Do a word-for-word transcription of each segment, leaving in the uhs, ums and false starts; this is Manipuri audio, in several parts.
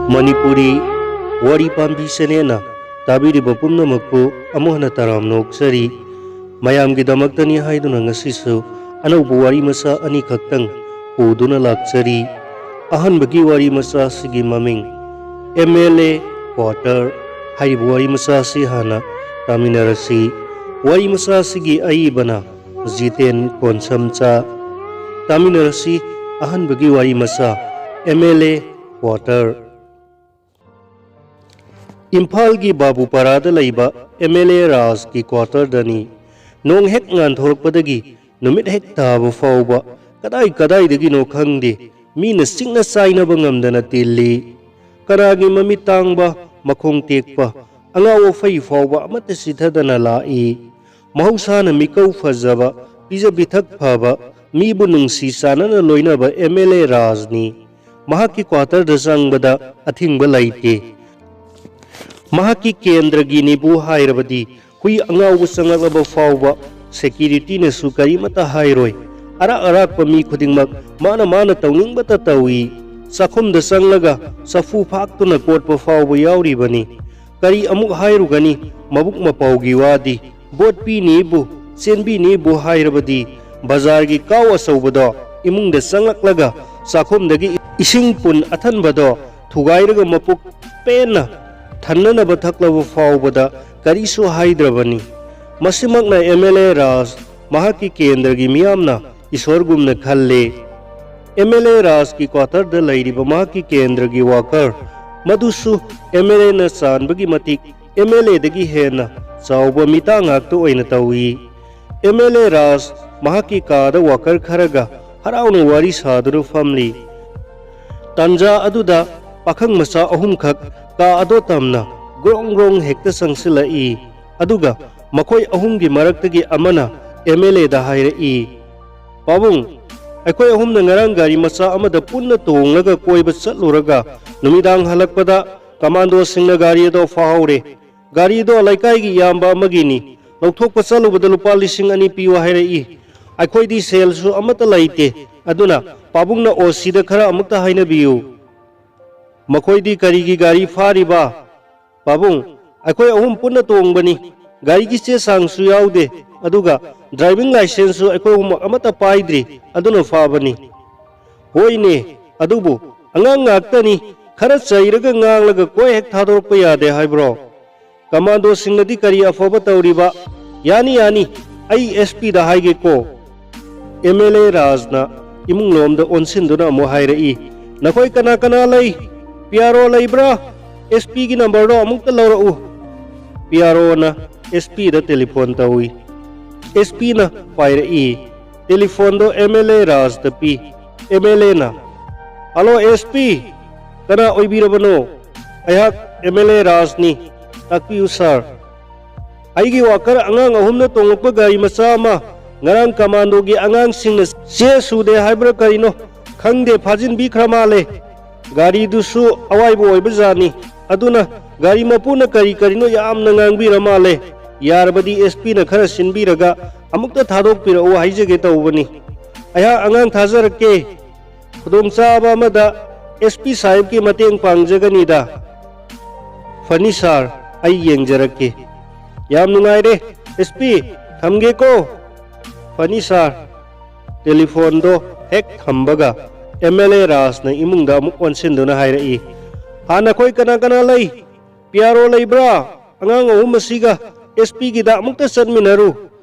ꯃꯅꯤꯄꯨꯔꯤ ꯋꯥꯔꯤ ꯄꯥꯝꯕꯤ ꯆꯦꯅꯦꯜꯅ ꯇꯥꯕꯤꯔꯤꯕ ꯄꯨꯝꯅꯃꯛꯄꯨ ꯑꯃꯨꯛ ꯍꯟꯅ ꯇꯔꯥꯝꯅ ꯑꯣꯛꯆꯔꯤ꯫ ꯃꯌꯥꯝꯒꯤꯗꯃꯛꯇꯅꯤ ꯍꯥꯏꯗꯨꯅ ꯉꯁꯤꯁꯨ ꯑꯅꯧꯕ ꯋꯥꯔꯤ ꯃꯆꯥ ꯑꯅꯤꯈꯛꯇꯪ ꯄꯨꯗꯨꯅ ꯂꯥꯛꯆꯔꯤ꯫ ꯑꯍꯥꯟꯕꯒꯤ ꯋꯥꯔꯤ ꯃꯆꯥ ꯑꯁꯤꯒꯤ ꯃꯃꯤꯡ ꯑꯦꯝ ꯑꯦꯜ ꯑꯦ ꯀ꯭ꯋꯥꯇꯔ꯫ ꯍꯥꯏꯔꯤꯕ ꯋꯥꯔꯤ ꯃꯆꯥ ꯑꯁꯤ ꯍꯥꯟꯅ ꯇꯥꯃꯤꯟꯅꯔꯁꯤ꯫ ꯋꯥꯔꯤ ꯃꯆꯥ ꯑꯁꯤꯒꯤ ꯑꯏꯕꯅ ꯖꯤꯇꯦꯟ ꯀꯣꯟꯁꯝꯆꯥ꯫ ꯇꯥꯃꯤꯟꯅꯔꯁꯤ ꯑꯍꯥꯟꯕꯒꯤ ꯋꯥꯔꯤ ꯃꯆꯥ, ꯑꯦꯝ ꯑꯦꯜ ꯑꯦ ꯀ꯭ꯋꯥꯇꯔ꯫ ꯏꯝꯐꯥꯜꯒꯤ ꯕꯥꯕꯨꯄꯥꯔꯥꯗ ꯂꯩꯕ ꯑꯦꯝ ꯑꯦꯜ ꯑꯦ ꯔꯥꯖꯀꯤ ꯀ꯭ꯋꯥꯇꯔꯗꯅꯤ꯫ ꯅꯣꯡ ꯍꯦꯛ ꯉꯥꯟꯊꯣꯔꯛꯄꯗꯒꯤ ꯅꯨꯃꯤꯠ ꯍꯦꯛ ꯇꯥꯕ ꯐꯥꯎꯕ ꯀꯗꯥꯏ ꯀꯗꯥꯏꯗꯒꯤꯅꯣ ꯈꯪꯗꯦ, ꯃꯤꯅ ꯆꯤꯛꯅ ꯆꯥꯏꯅꯕ ꯉꯝꯗꯅ ꯇꯤꯜꯂꯤ꯫ ꯀꯅꯥꯒꯤ ꯃꯃꯤꯠ ꯇꯥꯡꯕ, ꯃꯈꯣꯡ ꯇꯦꯛꯄ, ꯑꯉꯥꯎ ꯑꯐꯩ ꯐꯥꯎꯕ ꯑꯃꯠꯇ ꯆꯤꯊꯗꯅ ꯂꯥꯛꯏ꯫ ꯃꯍꯧꯁꯥꯅ ꯃꯤꯀꯧ ꯐꯖꯕ, ꯄꯤꯖ ꯄꯤꯊꯛ ꯐꯕ, ꯃꯤꯕꯨ ꯅꯨꯡꯁꯤ ꯆꯥꯟꯅꯅ ꯂꯣꯏꯅꯕ ꯑꯦꯝ ꯑꯦꯜ ꯑꯦ ꯔꯥꯖꯅꯤ꯫ ꯃꯍꯥꯛꯀꯤ ꯀ꯭ꯋꯥꯇꯔꯗ ꯆꯪꯕꯗ ꯑꯊꯤꯡꯕ ꯂꯩꯇꯦ꯫ ꯃꯍꯥꯛꯀꯤ ꯀꯦꯟꯗ꯭ꯔꯒꯤꯅꯤꯕꯨ ꯍꯥꯏꯔꯕꯗꯤ ꯍꯨꯏ ꯑꯉꯥꯎꯕ ꯆꯪꯂꯛꯂꯕ ꯐꯥꯎꯕ ꯁꯦꯀ꯭ꯌꯨꯔꯤꯇꯤꯅꯁꯨ ꯀꯔꯤꯃꯠꯇ ꯍꯥꯏꯔꯣꯏ꯫ ꯑꯔꯥꯛ ꯑꯔꯥꯛꯄ ꯃꯤ ꯈꯨꯗꯤꯡꯃꯛ ꯃꯥꯅ ꯃꯥꯅ ꯇꯧꯅꯤꯡꯕꯇ ꯇꯧꯏ꯫ ꯆꯥꯛꯈꯨꯝꯗ ꯆꯪꯂꯒ ꯆꯐꯨ ꯐꯥꯛꯇꯨꯅ ꯀꯣꯠꯄ ꯐꯥꯎꯕ ꯌꯥꯎꯔꯤꯕꯅꯤ꯫ ꯀꯔꯤ ꯑꯃꯨꯛ ꯍꯥꯏꯔꯨꯒꯅꯤ ꯃꯕꯨꯛ ꯃꯄꯥꯎꯒꯤ ꯋꯥꯗꯤ꯫ ꯚꯣꯠ ꯄꯤꯅꯤꯕꯨ, ꯆꯦꯟꯕꯤꯅꯤꯕꯨ ꯍꯥꯏꯔꯕꯗꯤ ꯕꯖꯥꯔꯒꯤ ꯀꯥꯎ ꯑꯆꯧꯕꯗꯣ ꯏꯃꯨꯡꯗ ꯆꯪꯂꯛꯂꯒ ꯆꯥꯛꯈꯨꯝꯗꯒꯤ ꯏꯁꯤꯡ ꯄꯨꯟ ꯑꯊꯟꯕꯗꯣ ꯊꯨꯒꯥꯏꯔꯒ ꯃꯄꯨꯛ ꯄꯦꯟꯅ ꯊꯟꯅꯅꯕ ꯊꯛꯂꯕ ꯐꯥꯎꯕꯗ ꯀꯔꯤꯁꯨ ꯍꯥꯏꯗ꯭ꯔꯕꯅꯤ꯫ ꯃꯁꯤꯃꯛꯅ ꯑꯦꯝ ꯑꯦꯜ ꯑꯦ ꯔꯥꯖ ꯃꯍꯥꯛꯀꯤ ꯀꯦꯟꯗ꯭ꯔꯒꯤ ꯃꯤꯌꯥꯝꯅ ꯏꯁꯣꯔꯒꯨꯝꯅ ꯈꯜꯂꯤ꯫ ꯑꯦꯝ ꯑꯦꯜ ꯑꯦ ꯔꯥꯖꯀꯤ ꯀ꯭ꯋꯥꯇꯔꯗ ꯂꯩꯔꯤꯕ ꯃꯍꯥꯛꯀꯤ ꯀꯦꯟꯗ꯭ꯔꯒꯤ ꯋꯥꯀꯔ ꯃꯗꯨꯁꯨ ꯑꯦꯝ ꯑꯦꯜ ꯑꯦꯅ ꯆꯥꯟꯕꯒꯤ ꯃꯇꯤꯛ ꯑꯦꯝ ꯑꯦꯜ ꯑꯦꯗꯒꯤ ꯍꯦꯟꯅ ꯆꯥꯎꯕ ꯃꯤꯇꯥ ꯉꯥꯛꯇ ꯑꯣꯏꯅ ꯇꯧꯏ꯫ ꯑꯦꯝ ꯑꯦꯜ ꯑꯦ ꯔꯥꯖ ꯃꯍꯥꯛꯀꯤ ꯀꯥꯗ ꯋꯥꯀꯔ ꯈꯔꯒ ꯍꯔꯥꯎꯅ ꯋꯥꯔꯤ ꯁꯥꯗꯨꯅ ꯐꯝꯂꯤ꯫ ꯇꯥꯟꯖꯥ ꯑꯗꯨꯗ ꯄꯥꯈꯪ ꯃꯆꯥ ꯑꯍꯨꯝꯈꯛ ꯀꯥ ꯑꯗꯣ ꯇꯝꯅ ꯒ꯭ꯔꯣꯡ ꯒ꯭ꯔꯣꯡ ꯍꯦꯛꯇ ꯆꯪꯁꯤꯜꯂꯛꯏ꯫ ꯑꯗꯨꯒ ꯃꯈꯣꯏ ꯑꯍꯨꯝꯒꯤ ꯃꯔꯛꯇꯒꯤ ꯑꯃꯅ ꯑꯦꯝ ꯑꯦꯜ ꯑꯦꯗ ꯍꯥꯏꯔꯛꯏ, "ꯄꯥꯕꯨꯡ, ꯑꯩꯈꯣꯏ ꯑꯍꯨꯝꯅ ꯉꯔꯥꯡ ꯒꯥꯔꯤ ꯃꯆꯥ ꯑꯃꯗ ꯄꯨꯟꯅ ꯇꯣꯡꯂꯒ ꯀꯣꯏꯕ ꯆꯠꯂꯨꯔꯒ ꯅꯨꯃꯤꯗꯥꯡ ꯍꯜꯂꯛꯄꯗ ꯀꯃꯥꯟꯗꯣꯁꯤꯡꯅ ꯒꯥꯔꯤ ꯑꯗꯣ ꯐꯥꯍꯧꯔꯦ꯫ ꯒꯥꯔꯤꯗꯣ ꯂꯩꯀꯥꯏꯒꯤ ꯏꯌꯥꯝꯕ ꯑꯃꯒꯤꯅꯤ꯫ ꯂꯧꯊꯣꯛꯄ ꯆꯠꯂꯨꯕꯗ ꯂꯨꯄꯥ ꯂꯤꯁꯤꯡ ꯑꯅꯤ ꯄꯤꯌꯨ ꯍꯥꯏꯔꯛꯏ꯫ ꯑꯩꯈꯣꯏꯗꯤ ꯁꯦꯜꯁꯨ ꯑꯃꯠꯇ ꯂꯩꯇꯦ꯫ ꯑꯗꯨꯅ ꯄꯥꯕꯨꯡꯅ ꯑꯣ ꯁꯤꯗ ꯈꯔ ꯑꯃꯨꯛꯇ ꯍꯥꯏꯅꯕꯤꯌꯨ"꯫ "ꯃꯈꯣꯏꯗꯤ ꯀꯔꯤꯒꯤ ꯒꯥꯔꯤ ꯐꯥꯔꯤꯕ?" "ꯄꯥꯕꯨꯡ, ꯑꯩꯈꯣꯏ ꯑꯍꯨꯝ ꯄꯨꯟꯅ ꯇꯣꯡꯕꯅꯤ꯫ ꯒꯥꯔꯤꯒꯤ ꯆꯦ ꯆꯥꯡꯁꯨ ꯌꯥꯎꯗꯦ, ꯑꯗꯨꯒ ꯗ꯭ꯔꯥꯏꯚꯤꯡ ꯂꯥꯏꯁꯦꯟꯁꯁꯨ ꯑꯩꯈꯣꯏ ꯑꯍꯨꯝꯃꯛ ꯑꯃꯠꯇ ꯄꯥꯏꯗ꯭ꯔꯤ, ꯑꯗꯨꯅ ꯐꯥꯕꯅꯤ꯫" "ꯍꯣꯏꯅꯦ, ꯑꯗꯨꯕꯨ ꯑꯉꯥꯡ ꯉꯥꯛꯇꯅꯤ, ꯈꯔ ꯆꯩꯔꯒ ꯉꯥꯡꯂꯒ ꯀꯣꯏ ꯍꯦꯛ ꯊꯥꯗꯣꯔꯛꯄ ꯌꯥꯗꯦ ꯍꯥꯏꯕ꯭ꯔꯣ? ꯀꯃꯥꯟꯗꯣꯁꯤꯡꯅꯗꯤ ꯀꯔꯤ ꯑꯐꯕ ꯇꯧꯔꯤꯕ? ꯌꯥꯅꯤ, ꯌꯥꯅꯤ, ꯑꯩ ꯑꯦꯁ ꯄꯤꯗ ꯍꯥꯏꯒꯦꯀꯣ꯫" ꯑꯦꯝ ꯑꯦꯜ ꯑꯦ ꯔꯥꯖꯅ ꯏꯃꯨꯡꯂꯣꯝꯗ ꯑꯣꯟꯁꯤꯟꯗꯨꯅ ꯑꯃꯨꯛ ꯍꯥꯏꯔꯛꯏ, "ꯅꯈꯣꯏ ꯀꯅꯥ ꯀꯅꯥ ꯂꯩ? ꯄꯤ ꯑꯥꯔ ꯑꯣ ꯂꯩꯕ꯭ꯔꯥ? ꯑꯦꯁ ꯄꯤꯒꯤ ꯅꯝꯕꯔꯗꯣ ꯑꯃꯨꯛꯇ ꯂꯧꯔꯛꯎ꯫" ꯄꯤ ꯑꯥꯔ ꯑꯣꯅ ꯑꯦꯁ ꯄꯤꯗ ꯇꯦꯂꯤꯐꯣꯟ ꯇꯧꯏ꯫ ꯑꯦꯁ ꯄꯤꯅ ꯄꯥꯏꯔꯛꯏ꯫ ꯇꯦꯂꯤꯐꯣꯟꯗꯣ ꯑꯦꯝ ꯑꯦꯜ ꯑꯦ ꯔꯥꯖꯇ ꯄꯤ꯫ ꯑꯦꯝ ꯑꯦꯜ ꯑꯦꯅ, "ꯍꯜꯂꯣ ꯑꯦꯁ ꯄꯤ, ꯀꯅꯥ ꯑꯣꯏꯕꯤꯔꯕꯅꯣ?" "ꯑꯩꯍꯥꯛ ꯑꯦꯝ ꯑꯦꯜ ꯑꯦ ꯔꯥꯖꯅꯤ, ꯇꯥꯛꯄꯤꯌꯨ ꯁꯥꯔ꯫" "ꯑꯩꯒꯤ ꯋꯥꯀꯔ ꯑꯉꯥꯡ ꯑꯍꯨꯝꯅ ꯇꯣꯡꯂꯛꯄ ꯒꯥꯔꯤ ꯃꯆꯥ ꯑꯃ ꯉꯔꯥꯡ ꯀꯃꯥꯟꯗꯣꯒꯤ ꯑꯉꯥꯡꯁꯤꯡꯅ ꯆꯦ ꯁꯨꯗꯦ ꯍꯥꯏꯕ꯭ꯔꯥ ꯀꯔꯤꯅꯣ ꯈꯪꯗꯦ, ꯐꯥꯖꯤꯟꯕꯤꯈ꯭ꯔ ꯃꯥꯜꯂꯦ꯫ ꯒꯥꯔꯤꯗꯨꯁꯨ ꯑꯋꯥꯏꯕ ꯑꯣꯏꯕ ꯖꯥꯠꯅꯤ꯫ ꯑꯗꯨꯅ ꯒꯥꯔꯤ ꯃꯄꯨꯅ ꯀꯔꯤ ꯀꯔꯤꯅꯣ ꯌꯥꯝꯅ ꯉꯥꯡꯕꯤꯔ ꯃꯥꯜꯂꯦ꯫ ꯌꯥꯔꯕꯗꯤ ꯑꯦꯁ ꯄꯤꯅ ꯈꯔ ꯁꯤꯟꯕꯤꯔꯒ ꯑꯃꯨꯛꯇ ꯊꯥꯗꯣꯛꯄꯤꯔꯛꯎ ꯍꯥꯏꯖꯒꯦ ꯇꯧꯕꯅꯤ꯫ ꯑꯩꯍꯥꯛ ꯑꯉꯥꯡ ꯊꯥꯖꯔꯛꯀꯦ꯫ ꯈꯨꯗꯣꯡꯆꯥꯕ ꯑꯃꯗ ꯑꯦꯁ ꯄꯤ ꯁꯥꯍꯦꯕꯀꯤ ꯃꯇꯦꯡ ꯄꯥꯡꯖꯒꯅꯤꯗ꯫" "ꯐꯅꯤ ꯁꯥꯔ, ꯑꯩ ꯌꯦꯡꯖꯔꯛꯀꯦ꯫" "ꯌꯥꯝ ꯅꯨꯡꯉꯥꯏꯔꯦ ꯑꯦꯁ ꯄꯤ, ꯊꯝꯒꯦꯀꯣ꯫" "ꯐꯅꯤ ꯁꯥꯔ꯫" ꯇꯦꯂꯤꯐꯣꯟꯗꯣ ꯍꯦꯛ ꯊꯝꯕꯒ ꯑꯦꯝ ꯑꯦꯜ ꯑꯦ ꯔꯥꯖꯅ ꯏꯃꯨꯡꯗ ꯑꯃꯨꯛ ꯑꯣꯟꯁꯤꯟꯗꯨꯅ ꯍꯥꯏꯔꯛꯏ, "ꯍꯥ, ꯅꯈꯣꯏ ꯀꯅꯥ ꯀꯅꯥ ꯂꯩ? ꯄꯤ ꯑꯥꯔ ꯑꯣ ꯂꯩꯕ꯭ꯔꯥ? ꯑꯉꯥꯡ ꯑꯍꯨꯝ ꯑꯁꯤꯒ ꯑꯦꯁ ꯄꯤꯒꯤꯗ ꯑꯃꯨꯛꯇ ꯆꯠꯃꯤꯟꯅꯔꯨ꯫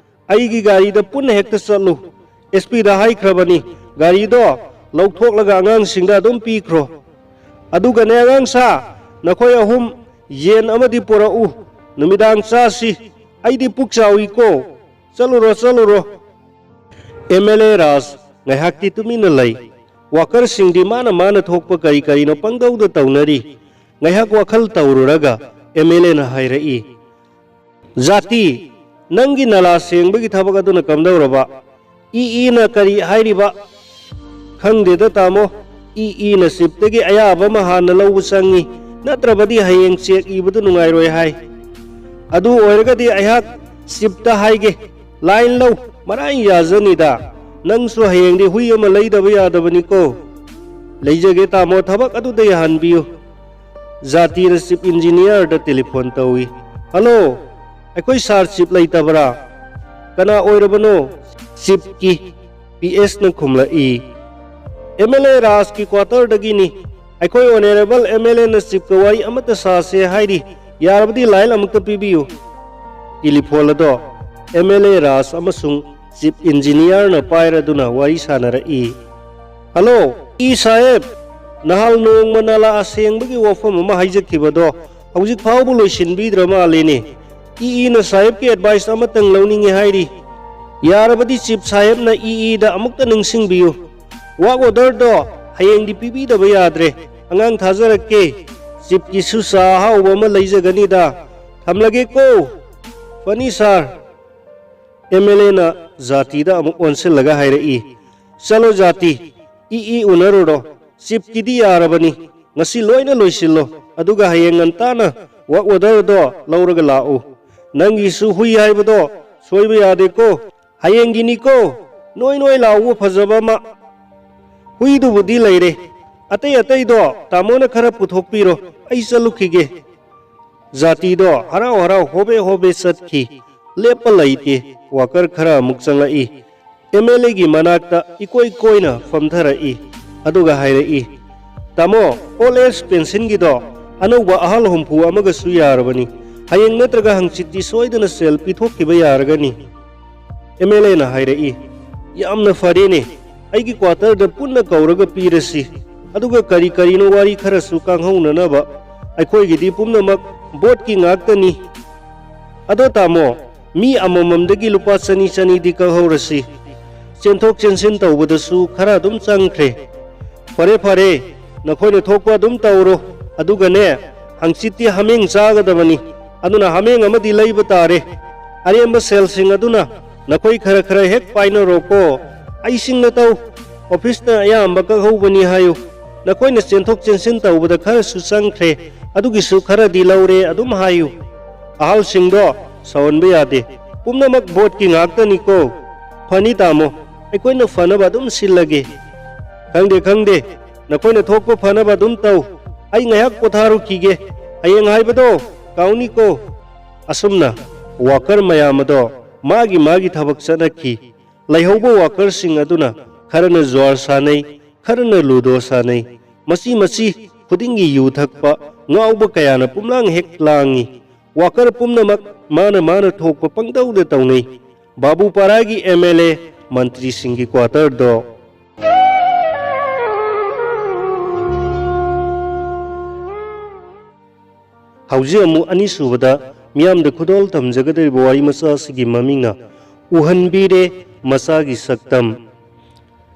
ꯑꯩꯒꯤ ꯒꯥꯔꯤꯗ ꯄꯨꯟꯅ ꯍꯦꯛꯇ ꯆꯠꯂꯨ꯫ ꯑꯦꯁ ꯄꯤꯗ ꯍꯥꯏꯈ꯭ꯔꯕꯅꯤ, ꯒꯥꯔꯤꯗꯣ ꯂꯧꯊꯣꯛꯂꯒ ꯑꯉꯥꯡꯁꯤꯡꯗ ꯑꯗꯨꯝ ꯄꯤꯈ꯭ꯔꯣ꯫ ꯑꯗꯨꯒꯅꯦ ꯑꯉꯥꯡꯁꯥ, ꯅꯈꯣꯏ ꯑꯍꯨꯝ ꯌꯦꯟ ꯑꯃꯗꯤ ꯄꯨꯔꯛꯎ, ꯅꯨꯃꯤꯗꯥꯡ ꯆꯥꯁꯤ꯫ ꯑꯩꯗꯤ ꯄꯨꯛ ꯆꯥꯎꯏꯀꯣ꯫ ꯆꯠꯂꯨꯔꯣ, ꯆꯠꯂꯨꯔꯣ꯫" ꯑꯦꯝ ꯑꯦꯜ ꯑꯦ ꯔꯥꯖ ꯉꯥꯏꯍꯥꯛꯇꯤ ꯇꯨꯃꯤꯟꯅ ꯂꯩ꯫ ꯋꯥꯀꯔꯁꯤꯡꯗꯤ ꯃꯥꯅ ꯃꯥꯅ ꯊꯣꯛꯄ ꯀꯔꯤ ꯀꯔꯤꯅꯣ ꯄꯪꯇꯧꯗ ꯇꯧꯅꯔꯤ꯫ ꯉꯥꯏꯍꯥꯛ ꯋꯥꯈꯜ ꯇꯧꯔꯨꯔꯒ ꯑꯦꯝ ꯑꯦꯜ ꯑꯦꯅ ꯍꯥꯏꯔꯛꯏ, "ꯖꯥꯇꯤ, ꯅꯪꯒꯤ ꯅꯂꯥ ꯁꯦꯡꯕꯒꯤ ꯊꯕꯛ ꯑꯗꯨꯅ ꯀꯝꯗꯧꯔꯕ? ꯏ ꯏꯅ ꯀꯔꯤ ꯍꯥꯏꯔꯤꯕ?" "ꯈꯪꯗꯦꯗ ꯇꯥꯃꯣ, ꯏ ꯏꯅ ꯆꯤꯞꯇꯒꯤ ꯑꯌꯥꯕ ꯑꯃ ꯍꯥꯟꯅ ꯂꯧꯕ ꯆꯪꯉꯤ, ꯅꯠꯇ꯭ꯔꯕꯗꯤ ꯍꯌꯦꯡ ꯆꯦꯛ ꯏꯕꯗꯨ ꯅꯨꯡꯉꯥꯏꯔꯣꯏ ꯍꯥꯏ꯫ ꯑꯗꯨ ꯑꯣꯏꯔꯒꯗꯤ ꯑꯩꯍꯥꯛ ꯆꯤꯞꯇ ꯍꯥꯏꯒꯦ, ꯂꯥꯏꯟ ꯂꯧ, ꯃꯔꯥꯏ ꯌꯥꯖꯅꯤꯗ꯫ ꯅꯪꯁꯨ ꯍꯌꯦꯡꯗꯤ ꯍꯨꯏ ꯑꯃ ꯂꯩꯗꯕ ꯌꯥꯗꯕꯅꯤꯀꯣ꯫" "ꯂꯩꯖꯒꯦ ꯇꯥꯃꯣ, ꯊꯕꯛ ꯑꯗꯨꯗ ꯌꯥꯍꯟꯕꯤꯌꯨ꯫" ꯖꯥꯇꯤꯅ ꯆꯤꯞ ꯏꯟꯖꯤꯅꯤꯌꯥꯔꯗ ꯇꯦꯂꯤꯐꯣꯟ ꯇꯧꯏ꯫ "ꯍꯜꯂꯣ, ꯑꯩꯈꯣꯏ ꯁꯥꯔ ꯆꯤꯞ ꯂꯩꯇꯕ꯭ꯔꯥ? ꯀꯅꯥ ꯑꯣꯏꯔꯕꯅꯣ?" ꯆꯤꯞꯀꯤ ꯄꯤ ꯑꯦꯁꯅ ꯈꯨꯝꯂꯛꯏ꯫ "ꯑꯦꯝ ꯑꯦꯜ ꯑꯦ ꯔꯥꯖꯀꯤ ꯀ꯭ꯋꯥꯇꯔꯗꯒꯤꯅꯤ꯫ ꯑꯩꯈꯣꯏ ꯑꯣꯅꯔꯦꯕꯜ ꯑꯦꯝ ꯑꯦꯜ ꯑꯦꯅ ꯆꯤꯞꯀ ꯋꯥꯔꯤ ꯑꯃꯠꯇ ꯁꯥꯁꯦ ꯍꯥꯏꯔꯤ꯫ ꯌꯥꯔꯕꯗꯤ ꯂꯥꯏꯟ ꯑꯃꯨꯛꯇ ꯄꯤꯕꯤꯌꯨ꯫" ꯇꯦꯂꯤꯐꯣꯟ ꯑꯗꯣ ꯑꯦꯝ ꯑꯦꯜ ꯑꯦ ꯔꯥꯖ ꯑꯃꯁꯨꯡ ꯆꯤꯞ ꯏꯟꯖꯤꯅꯤꯌꯥꯔꯅ ꯄꯥꯏꯔꯗꯨꯅ ꯋꯥꯔꯤ ꯁꯥꯟꯅꯔꯛꯏ꯫ "ꯍꯜꯂꯣ, ꯏ ꯁꯥꯍꯦꯕ, ꯅꯍꯥꯜ ꯅꯣꯡꯃ ꯅꯥꯂꯥ ꯑꯁꯦꯡꯕꯒꯤ ꯋꯥꯐꯝ ꯑꯃ ꯍꯥꯏꯖꯈꯤꯕꯗꯣ ꯍꯧꯖꯤꯛ ꯐꯥꯎꯕ ꯂꯣꯏꯁꯤꯟꯕꯤꯗ꯭ꯔ ꯃꯥꯜꯂꯦꯅꯦ꯫ ꯏ ꯏꯅ ꯁꯥꯍꯦꯕꯀꯤ ꯑꯦꯗꯚꯥꯏꯁ ꯑꯃꯇꯪ ꯂꯧꯅꯤꯡꯉꯦ ꯍꯥꯏꯔꯤ꯫ ꯌꯥꯔꯕꯗꯤ ꯆꯤꯞ ꯁꯥꯍꯦꯕꯅ ꯏ ꯏꯗ ꯑꯃꯨꯛꯇ ꯅꯤꯡꯁꯤꯡꯕꯤꯌꯨ꯫ ꯋꯥꯛ ꯑꯣꯔꯗꯔꯗꯣ ꯍꯌꯦꯡꯗꯤ ꯄꯤꯕꯤꯗꯕ ꯌꯥꯗ꯭ꯔꯦ꯫ ꯑꯉꯥꯡ ꯊꯥꯖꯔꯛꯀꯦ꯫ ꯆꯤꯞꯀꯤꯁꯨ ꯆꯥ ꯑꯍꯥꯎꯕ ꯑꯃ ꯂꯩꯖꯒꯅꯤꯗ꯫ ꯊꯝꯂꯒꯦꯀꯣ꯫ ꯐꯅꯤ ꯁꯥꯔ꯫" ꯑꯦꯝ ꯑꯦꯜ ꯑꯦꯅ ꯖꯥꯇꯤꯗ ꯑꯃꯨꯛ ꯑꯣꯟꯁꯤꯜꯂꯒ ꯍꯥꯏꯔꯛꯏ, "ꯆꯠꯂꯣ ꯖꯥꯇꯤ, ꯏ ꯏ ꯎꯅꯔꯨꯔꯣ꯫ ꯆꯤꯞꯀꯤꯗꯤ ꯌꯥꯔꯕꯅꯤ꯫ ꯉꯁꯤ ꯂꯣꯏꯅ ꯂꯣꯏꯁꯤꯜꯂꯣ꯫ ꯑꯗꯨꯒ ꯍꯌꯦꯡ ꯉꯟꯇꯥꯅ ꯋꯥꯛ ꯑꯣꯔꯗꯔꯗꯣ ꯂꯧꯔꯒ ꯂꯥꯛꯎ꯫ ꯅꯪꯒꯤꯁꯨ ꯍꯨꯏ ꯍꯥꯏꯕꯗꯣ ꯁꯣꯏꯕ ꯌꯥꯗꯦꯀꯣ꯫ ꯍꯌꯦꯡꯒꯤꯅꯤꯀꯣ꯫ ꯅꯣꯏ ꯅꯣꯏ ꯂꯥꯎꯕ ꯐꯖꯕ ꯑꯃ꯫ ꯍꯨꯏꯗꯨꯕꯨꯗꯤ ꯂꯩꯔꯦ꯫ ꯑꯇꯩ ꯑꯇꯩꯗꯣ ꯇꯥꯃꯣꯅ ꯈꯔ ꯄꯨꯊꯣꯛꯄꯤꯔꯣ꯫ ꯑꯩ ꯆꯠꯂꯨꯈꯤꯒꯦ꯫" ꯖꯥꯇꯤꯗꯣ ꯍꯔꯥꯎ ꯍꯔꯥꯎ ꯍꯣꯕꯦ ꯍꯣꯕꯦ ꯆꯠꯈꯤ꯫ ꯂꯦꯞꯄ ꯂꯩꯇꯦ꯫ ꯋꯥꯀꯔ ꯈꯔ ꯑꯃꯨꯛ ꯆꯪꯂꯛꯏ꯫ ꯑꯦꯝ ꯑꯦꯜ ꯑꯦꯒꯤ ꯃꯅꯥꯛꯇ ꯏꯀꯣꯏ ꯀꯣꯏꯅ ꯐꯝꯊꯔꯛꯏ꯫ ꯑꯗꯨꯒ ꯍꯥꯏꯔꯛꯏ, "ꯇꯥꯃꯣ, ꯑꯣꯜ ꯑꯦꯖ ꯄꯦꯟꯁꯤꯟꯒꯤꯗꯣ ꯑꯅꯧꯕ ꯑꯍꯜ ꯍꯨꯝꯐꯨ ꯑꯃꯒꯁꯨ ꯌꯥꯔꯕꯅꯤ꯫ ꯍꯌꯦꯡ ꯅꯠꯇ꯭ꯔꯒ ꯍꯪꯆꯤꯠꯇꯤ ꯁꯣꯏꯗꯅ ꯁꯦꯜ ꯄꯤꯊꯣꯛꯈꯤꯕ ꯌꯥꯔꯒꯅꯤ꯫" ꯑꯦꯝ ꯑꯦꯜ ꯑꯦꯅ ꯍꯥꯏꯔꯛꯏ, "ꯌꯥꯝꯅ ꯐꯔꯦꯅꯦ꯫ ꯑꯩꯒꯤ ꯀ꯭ꯋꯥꯇꯔꯗ ꯄꯨꯟꯅ ꯀꯧꯔꯒ ꯄꯤꯔꯁꯤ꯫ ꯑꯗꯨꯒ ꯀꯔꯤ ꯀꯔꯤꯅꯣ ꯋꯥꯔꯤ ꯈꯔꯁꯨ ꯀꯥꯡꯍꯧꯅꯅꯕ꯫ ꯑꯩꯈꯣꯏꯒꯤꯗꯤ ꯄꯨꯝꯅꯃꯛ ꯚꯣꯠꯀꯤ ꯉꯥꯛꯇꯅꯤ꯫ ꯑꯗꯣ ꯇꯥꯃꯣ, ꯃꯤ ꯑꯃꯃꯝꯗꯒꯤ ꯂꯨꯄꯥ ꯆꯅꯤ ꯆꯅꯤꯗꯤ ꯀꯛꯍꯧꯔꯁꯤ꯫ ꯆꯦꯟꯊꯣꯛ ꯆꯦꯟꯁꯤꯟ ꯇꯧꯕꯗꯁꯨ ꯈꯔ ꯑꯗꯨꯝ ꯆꯪꯈ꯭ꯔꯦ꯫" "ꯐꯔꯦ ꯐꯔꯦ, ꯅꯈꯣꯏꯅ ꯊꯣꯛꯄ ꯑꯗꯨꯝ ꯇꯧꯔꯣ꯫ ꯑꯗꯨꯒꯅꯦ, ꯍꯪꯆꯤꯠꯇꯤ ꯍꯥꯃꯦꯡ ꯆꯥꯒꯗꯕꯅꯤ꯫ ꯑꯗꯨꯅ ꯍꯥꯃꯦꯡ ꯑꯃꯗꯤ ꯂꯩꯕ ꯇꯥꯔꯦ꯫ ꯑꯔꯦꯝꯕ ꯁꯦꯜꯁꯤꯡ ꯑꯗꯨꯅ ꯅꯈꯣꯏ ꯈꯔ ꯈꯔ ꯍꯦꯛ ꯄꯥꯏꯅꯔꯣꯀꯣ꯫ ꯑꯩꯁꯤꯡꯅ ꯇꯧ꯫ ꯑꯣꯐꯤꯁꯅ ꯑꯌꯥꯝꯕ ꯀꯛꯍꯧꯕꯅꯤ ꯍꯥꯏꯌꯨ꯫ ꯅꯈꯣꯏꯅ ꯆꯦꯟꯊꯣꯛ ꯆꯦꯟꯁꯤꯟ ꯇꯧꯕꯗ ꯈꯔꯁꯨ ꯆꯪꯈ꯭ꯔꯦ꯫ ꯑꯗꯨꯒꯤꯁꯨ ꯈꯔꯗꯤ ꯂꯧꯔꯦ ꯑꯗꯨꯝ ꯍꯥꯏꯌꯨ꯫ ꯑꯍꯜꯁꯤꯡꯗꯣ ꯁꯥꯎꯍꯟꯕ ꯌꯥꯗꯦ꯫ ꯄꯨꯝꯅꯃꯛ ꯚꯣꯠꯀꯤ ꯉꯥꯛꯇꯅꯤꯀꯣ꯫" "ꯐꯅꯤ ꯇꯥꯃꯣ, ꯑꯩꯈꯣꯏꯅ ꯐꯅꯕ ꯑꯗꯨꯝ ꯁꯤꯜꯂꯒꯦ꯫" "ꯈꯪꯗꯦ, ꯈꯪꯗꯦ꯫ ꯅꯈꯣꯏꯅ ꯊꯣꯛꯄ ꯐꯅꯕ ꯑꯗꯨꯝ ꯇꯧ꯫ ꯑꯩ ꯉꯥꯏꯍꯥꯛ ꯄꯣꯊꯥꯔꯨꯈꯤꯒꯦ꯫ ꯍꯌꯦꯡ ꯍꯥꯏꯕꯗꯣ ꯀꯥꯎꯅꯤꯀꯣ꯫" ꯑꯁꯨꯝꯅ ꯋꯥꯀꯔ ꯃꯌꯥꯝ ꯑꯗꯣ ꯃꯥꯒꯤ ꯃꯥꯒꯤ ꯊꯕꯛ ꯆꯠꯅꯈꯤ꯫ ꯂꯩꯍꯧꯕ ꯋꯥꯀꯔꯁꯤꯡ ꯑꯗꯨꯅ ꯈꯔꯅ ꯖ꯭ꯋꯥꯔ ꯁꯥꯟꯅꯩ, ꯈꯔꯅ ꯂꯨꯗꯣ ꯁꯥꯟꯅꯩ꯫ ꯃꯆꯤ ꯃꯆꯤ ꯈꯨꯗꯤꯡꯒꯤ ꯌꯨ ꯊꯛꯄ, ꯉꯥꯎꯕ ꯀꯌꯥꯅ ꯄꯨꯝꯂꯥꯡ ꯍꯦꯛ ꯂꯥꯡꯉꯤ꯫ ꯋꯥꯀꯔ ꯄꯨꯝꯅꯃꯛ ꯃꯥꯅ ꯃꯥꯅ ꯊꯣꯛꯄ ꯄꯪꯇꯧꯗ ꯇꯧꯅꯩ꯫ ꯕꯥꯕꯨ ꯄꯥꯔꯥꯒꯤ ꯑꯦꯝ ꯑꯦꯜ ꯑꯦ ꯃꯟꯇ꯭ꯔꯤꯁꯤꯡꯒꯤ ꯀ꯭ꯋꯥꯇꯔꯗꯣ꯫ ꯍꯧꯖꯤꯛ ꯑꯃꯨꯛ ꯑꯅꯤꯁꯨꯕꯗ ꯃꯤꯌꯥꯝꯗ ꯈꯨꯗꯣꯜ ꯇꯝꯖꯒꯗꯧꯔꯤꯕ ꯋꯥꯔꯤ ꯃꯆꯥ ꯑꯁꯤꯒꯤ ꯃꯃꯤꯡꯅ ꯎꯍꯟꯕꯤꯔꯦ ꯃꯆꯥꯒꯤ ꯁꯛꯇꯝ꯫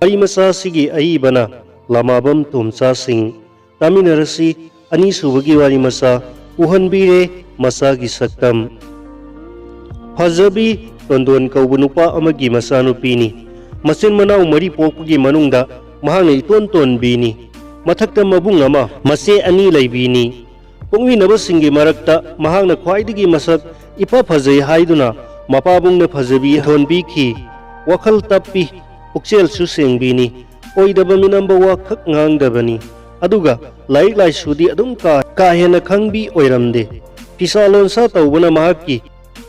ꯋꯥꯔꯤ ꯃꯆꯥ ꯑꯁꯤꯒꯤ ꯑꯏꯕꯅ ꯂꯃꯥꯕꯝ ꯇꯣꯝꯆꯥꯁꯤꯡ꯫ ꯇꯥꯃꯤꯟꯅꯔꯁꯤ ꯑꯅꯤꯁꯨꯕꯒꯤ ꯋꯥꯔꯤ ꯃꯆꯥ ꯎꯍꯟꯕꯤꯔꯦ ꯃꯆꯥꯒꯤ ꯁꯛꯇꯝ꯫ ꯐꯖꯕꯤ ꯇꯣꯟꯗꯣꯟ ꯀꯧꯕ ꯅꯨꯄꯥ ꯑꯃꯒꯤ ꯃꯆꯥꯅꯨꯄꯤꯅꯤ꯫ ꯃꯆꯤꯟ ꯃꯅꯥꯎ ꯃꯔꯤ ꯄꯣꯛꯄꯒꯤ ꯃꯅꯨꯡꯗ ꯃꯍꯥꯛꯅ ꯏꯇꯣꯟ ꯇꯣꯟꯕꯤꯅꯤ꯫ ꯃꯊꯛꯇ ꯃꯕꯨꯡ ꯑꯃ, ꯃꯆꯦ ꯑꯅꯤ ꯂꯩꯕꯤꯅꯤ꯫ ꯄꯣꯛꯃꯤꯟꯅꯕꯁꯤꯡꯒꯤ ꯃꯔꯛꯇ ꯃꯍꯥꯛꯅ ꯈ꯭ꯋꯥꯏꯗꯒꯤ ꯃꯁꯛ ꯏꯐ ꯐꯖꯩ ꯍꯥꯏꯗꯨꯅ ꯃꯄꯥꯕꯨꯡꯅ ꯐꯖꯕꯤ ꯊꯣꯟꯕꯤꯈꯤ꯫ ꯋꯥꯈꯜ ꯇꯞꯄꯤ, ꯄꯨꯛꯆꯦꯜꯁꯨ ꯁꯦꯡꯕꯤꯅꯤ꯫ ꯑꯣꯏꯗꯕ ꯃꯤꯅꯝꯕ ꯋꯥꯈꯛ ꯉꯥꯡꯗꯕꯅꯤ꯫ ꯑꯗꯨꯒ ꯂꯥꯏꯔꯤꯛ ꯂꯥꯏꯁꯨꯗꯤ ꯑꯗꯨꯝ ꯀꯥ, ꯀꯥ ꯍꯦꯟꯅ ꯈꯪꯕꯤ ꯑꯣꯏꯔꯝꯗꯦ꯫ ꯐꯤꯁꯥ ꯂꯣꯟꯁꯥ ꯇꯧꯕꯅ ꯃꯍꯥꯛꯀꯤ